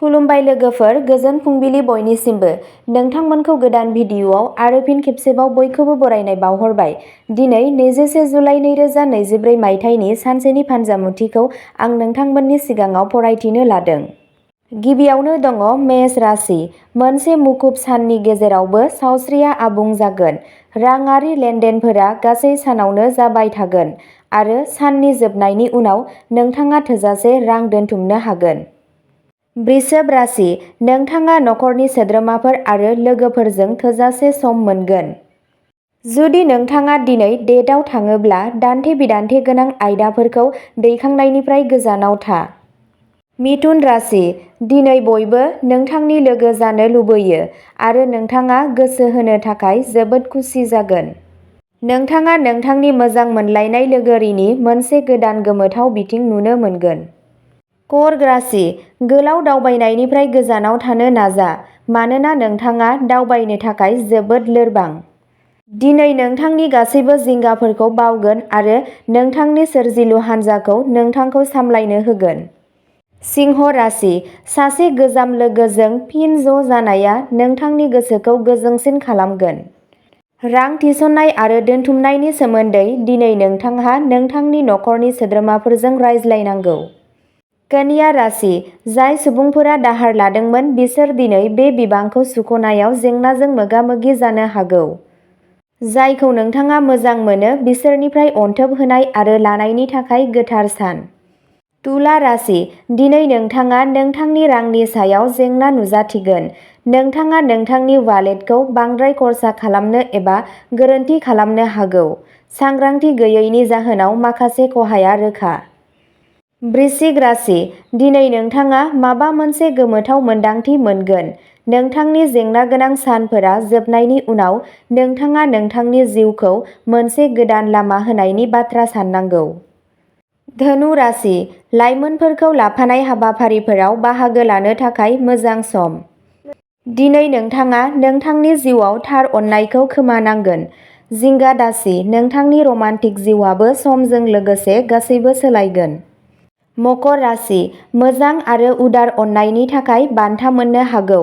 खुलुमबाय लोगोफोर, गोजोन फुंबिलि बयनिसिमबो। नोंथांमोनखौ गोदान भिडिअ'आव आरो फिन खेबसेबाव बयखौबो बरायनाय बावहरबाय। दिनै 21 जुलाइ 2024 मायथाइनि सानसेनि फानजामुथिखौ आं नोंथांमोननि सिगाङाव फरायथिनो लादों। गिबियावनो दङ मेष राशि। मोनसे मुखुब साननि गेजेरावबो सावस्रिया आबुं जागोन। राङारि लेनदेनफोरा गासै सानावनो जाबाय थागोन आरो साननि जोबनायनि उनाव नोंथाङा थोजासे रां दोनथुमनो हागोन। वृषभ राशि। नोंथाङा नखरनि सोद्रोमाफोर आरो लोगोफोरजों थोजासे सम मोनगोन। जुदि नोंथाङा दिनै डेटआव थाङोब्ला दान्थे-बिदान्थे गोनां आयदाफोरखौ दैखांनायनिफ्राय गोजानाव था। मिथुन राशि। दिनै बयबो नोंथांनि लोगो जानो लुबैयो आरो नोंथाङा गोसो होनो थाखाय जोबोद खुसि जागोन। नोंथाङा नोंथांनि मोजां मोनलायनाय लोगोरिनि मोनसे गोदान गोमोथाव बिथिं नुनो मोनगोन। कर्क राशि। गोलाव दावबायनायनिफ्राय गोजानाव थानो नाजा मानोना नोंथाङा दावबायनो थाखाय जोबोद लोरबां। दिनै नोंथांनि गासैबो जिंगाफोरखौ बावगोन आरो नोंथांनि सोरजिलु हान्जाखौ नोंथांखौ सामलायनो होगोन। सिंह राशि। सासे गोजाम लोगोजों फिन ज' जानाया नोंथांनि गोसोखौ गोजोंसिन खालामगोन। रां थिसननाय आरो दोनथुमनायनि सोमोन्दै दिनै नोंथांहा नोंथांनि नखरनि सोद्रोमाफोरजों रायज्लायनांगौ। कन्या राशि। जाय सुबुंफोरा दाहार लादोंमोन बिसोर दिनै बे बिबांखौ सुख'नायाव जेंनाजों मोगा-मोगि जानो हागौ। जायखौ नोंथाङा मोजां मोनो बिसोरनिफ्राय अनथोब होनाय आरो लानायनि थाखाय गोथार सान। तुला राशि। दिनै नोंथाङा नोंथांनि रांनि सायाव जेंना नुजाथिगोन। नोंथाङा नोंथांनि वालेटखौ बांद्राय खर्सा खालामनो एबा गोरोन्थि खालामनो हागौ। सांग्रांथि गैयैनि जाहोनाव माखासे खहाया रोखा। वृश्चिक राशि। दिनै नोंथाङा माबा मोनसे गोमोथाव मोन्दांथि मोनगोन। नोंथांनि जेंनागोनां सानफोरा जोबनायनि उनाव नोंथाङा नोंथांनि जिउखौ मोनसे गोदान लामा होनायनि बाथ्रा साननांगौ। धनु राशि। लाइमोनफोरखौ लाफानाय हाबाफारिफोराव बाहागो लानो थाखाय मोजां सम। दिनै नोंथाङा नोंथांनि जिउआव थार अननायखौ खोमानांगोन। जिंगा दासि, नोंथांनि रमान्टिक जिउआबो समजों लोगोसे गासैबो सोलायगोन। मकर राशि। मोजां आरो उदार अननायनि थाखाय बान्था मोननो हागौ।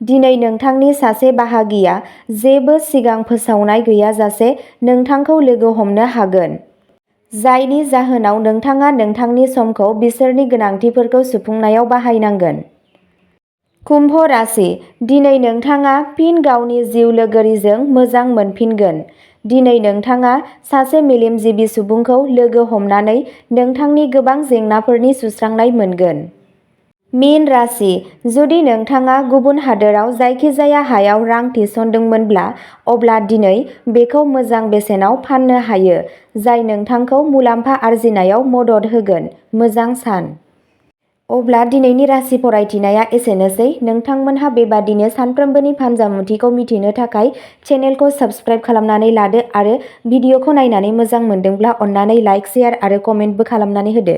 दिनै नोंथांनि सासे बाहागिया जेबो सिगां फोसावनाय गैयाजासे नोंथांखौ लोगो हमनो हागोन। जायनि जाहोनाव नोंथाङा नोंथांनि समखौ बिसोरनि गोनांथिफोरखौ सुफुंनायाव बाहायनांगोन। कुम्भ राशि। दिनै नोंथाङा फिन गावनि जिउ लोगोरिजों मोजां मोनफिनगोन। दिनै नोंथाङा सासे मेलेमजिबि सुबुंखौ लोगो हमनानै नोंथांनि गोबां जेंनाफोरनि सुस्रांनाय मोनगोन। मीन राशि। जुदि नोंथाङा गुबुन हादोराव जायखिजाया हायाव रां थिसनदोंमोनब्ला अब्ला दिनै बेखौ मोजां बेसेनाव फाननो हायो जाय नोंथांखौ मुलाम्फा आर्जिनायाव मदद होगोन। मोजां सान। अब्ला दिनैनि राशि फरायथिनाया एसेनोसै। नोंथांमोनहा बेबादिनो सानफ्रोमबोनि फानजामुथिखौ मिथिनो थाखाय चेनेलखौ साबस्क्राइब खालामनानै लादो आरो भिडिअखौ नायनानै मोजां मोनदोंब्ला अन्नानै लाइक, शेयार आरो कमेन्टबो खालामनानै होदो।